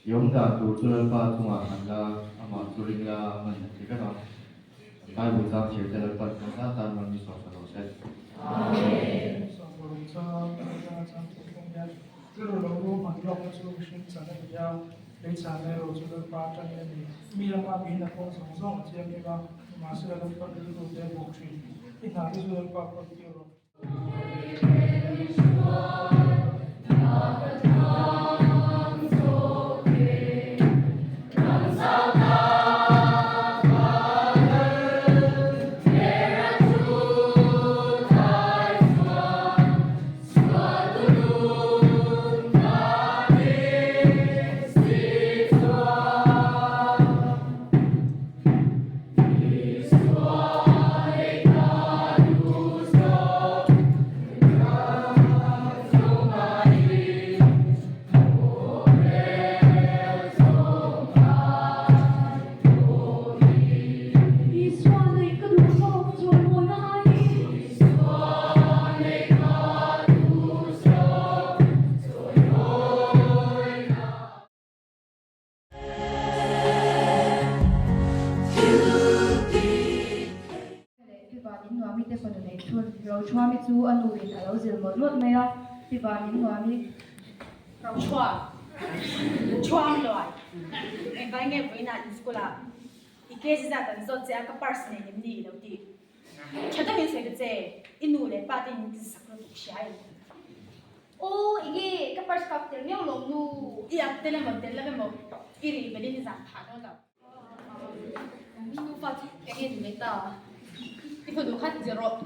I awm dan tur chu Lalpa chungah han la, amah chu ring la, a hman a ti vek ang. Kan Bible chang chhiar te Lalpa'n kan tan tan rawn mi sawh sa lo se. Amen. Sawmparuk chang atanga chang thum thum hian rilru lo ruahman lawkna chu mihring chan a ni a, lei chan erawh chu Lalpa atangin a ni. Mi lama miin a kawng zawng zawng a thianghlim a, nimahsela Lalpa rilru te a bawk thin. I hna te chu Lalpa kawl tir rawh. Isua neih ka duh zawk chuan mawina aiin. Pi Vanin Nuami te fanu nei chhun Rochhuami chu a nu in a lo zir mawlh mawlh mai a, Pi Vanin Nuami. Rochhuam, Chhuam luai, engvai nge vawiinah in school ah i KG zat an zawt che a ka purse nei nem ni i lo ti. Tha deuhin sawi ta che, i nu leh pa te in ti sak lutuk hria em? Aw enge ka purse kap tel miau lo nu. I ak tel emaw tel lo emaw i ri belin i zah phah dawn lo. Mi nufa chu enge ni mai ta? I fanu kha ti rawh.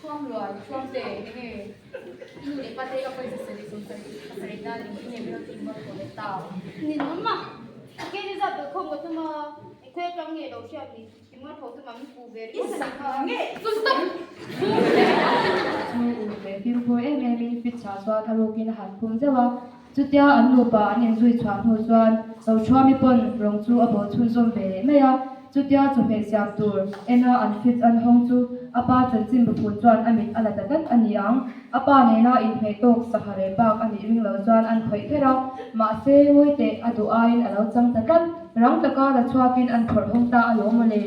Thuam luai, thuam te enge i nu leh pa te ka pawisa sarih 70 pasarih nan engtin nge min rawn tih mual tawh leh ta? Ninawm a, enge ni zat belh khawm ka tum a, engkhawi atang nge lo hriat ni? Chu uluk leh fimkhur em emin Fitz-a chuan a rukin a han phum zeuh a. Chutia an nupa an inzui chhuah hnu chuan Rochhuami pawn rawng chu a bawl chhunzawm ve leh mai a. Chutia chawhmeh siam tur ena an Fitz an hawng chu a pa chanchin buphun chuan a mit a la ta tlat a ni ang. A pa nena inhmeh tawk sangha reh bak a nih ring lo chuan an khawih kher a, mahse ngawi teh a duh aiin a lo chang ta tlat. Rang taka la chhuakin an phawrh hawng ta alawm mawle.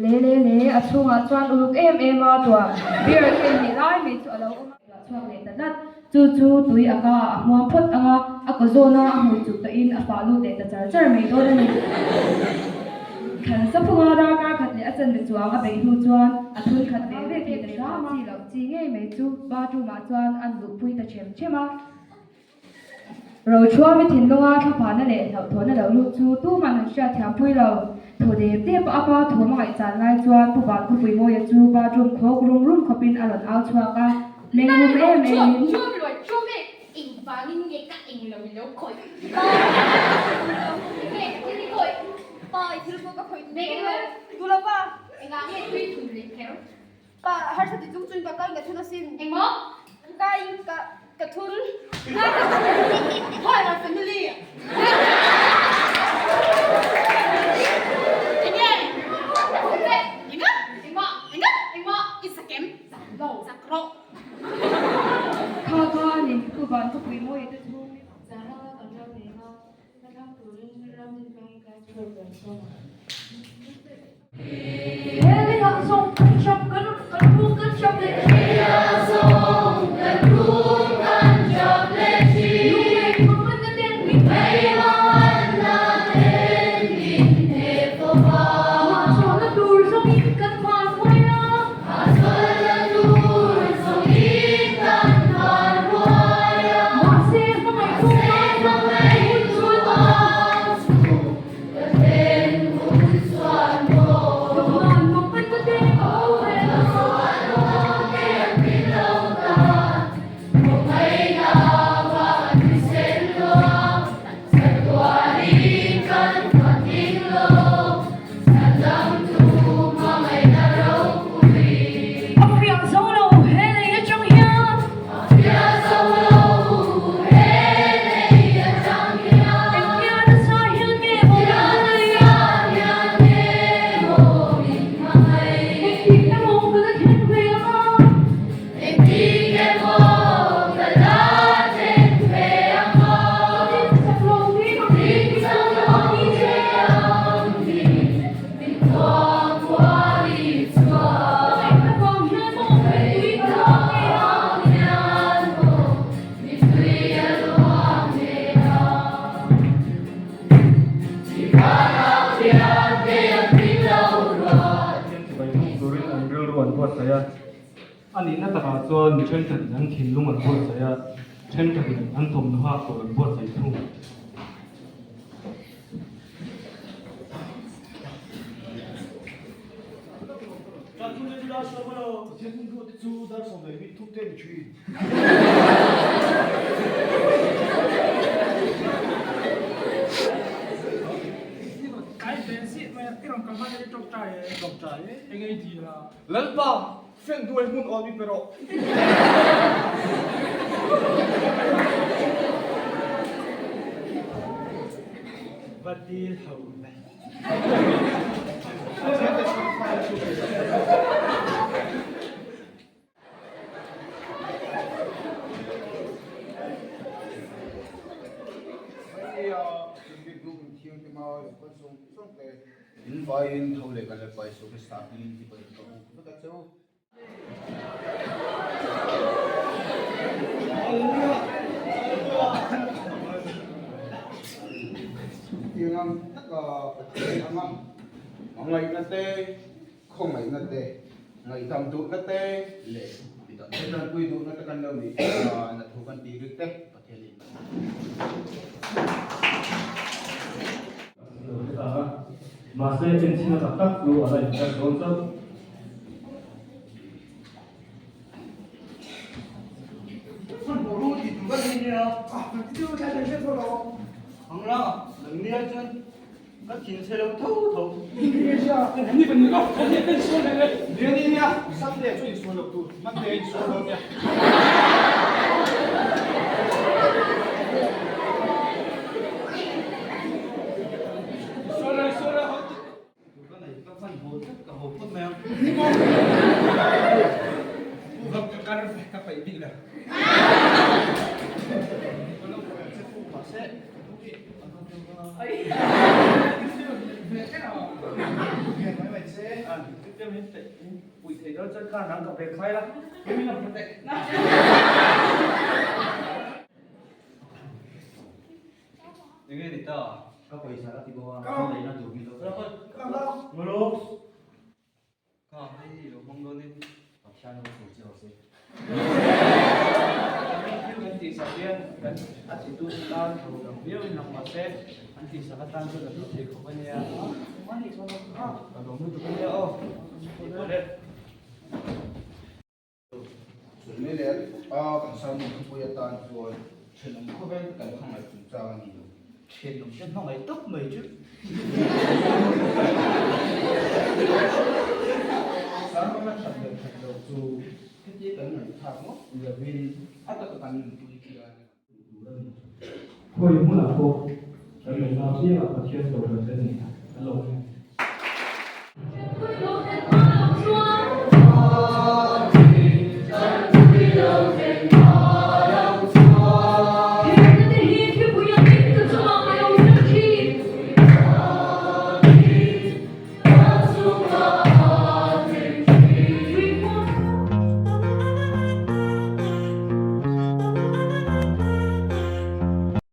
Le le le, a chhungah chuan uluk em em a tuah beer ken leh lai mai chu a lo awm a. Tuah chhuak leh ta tlat. Chu chu tui a ka ah a hmuam phawt ang a, a kaw zawna a hmui chuk tawhin a fah lut leh ta char char mai dawn a ni. Thlan saphunga darkar khat leh a chanve chuang a beih hnu chuan a thun khat ve ve thei ta hram a. Chi loh chi ngei mai chu bathroom ah chuan an luhpui ta them them a. Rochhuami thinlunga thlaphana leh hlauhthawhna lo lut chu tuman an hriatthiam pui lo. Thaw dep dep a apa thawm a ngaihchan lai chuan Pu Vankhawpui Mawia chu bathroom khawk rum rum khawpin a rawn au chhuak a, meng rum em em in. Engvangin nge ka eng lo ilo khawih? Nge ka thil i khawih? Pa i thil pawh ka khawih duh lo e. Duh lo pa. Engah nge tui thun leh kher? Pa harsa ti chung chuan ka kal ka thun asin. Engmaw? Ka in ka ka thun. Hi my family. Enge? Enga? Engmah? Enga? Engmah? I zakem? Zak lo. Zak rawh. Kha kha a ni, Pu Van khawpui mawi te chhung in. Zan ranga kan ram nen a, hla thlang turin ram din hmangin class program sawm ang. He lengah zawng kan chap kan kan rum kan chap leh thin. Lengah zawng kan rum kan chap leh thin. Lunglei hmangaihna ten min Hmangaihna ten min hneh fawp a. Mahchawlhna tur zawngin kan van huai a. Mahse hmangaih tu tan hmangaih chu a. buatsaih a. A nihna takah chuan mi thenkhatin an thinlung an buatsaih a, thenkhatin an thawmhnaw hak tur an buatsaih thung. Lalpa, feng duai hmun awn mi pe rawh. Va dil ho le. In vaiin tho leh kan Lalpa Isu Krista hmingin chibai ka buk vek a che u. Tiang ang taka Pathian anga hmangaihna te, khawngaihna te, ngaihdam duhna te leh midang te tanpui duhna te kan lo nih chuan a thu kan tih rik te Pathian in. Mahse enchhina tak tak chu a la inher dawn chauh. Enge ni ta? Ka pawisa ka ti bawk a, ka neihna tur hi Ngolo! Ka hei lo hmang dawn in. Pathian lo sawi che rawh se. Thil kan tih sak hian kan a ti tu tan tho dang viau in lang mahse an tih sak atan chuan a hlu thei khawp a nia. Ka lawm lutuk a nia aw. Chulmi leh a kan sermon thupui atan chuan thenawm khawvel kan hmangaih chungchang a ni lo. Thenawm te hmangaih tawp mai chu. Sermon a that leh that loh chu heti kan ngaihthlak ngawt lovin a taka kan nunpui hian a tur a ni. Khawi hmunah pawh kan lo nau chiangah Pathian kohhran te nen an lo awm.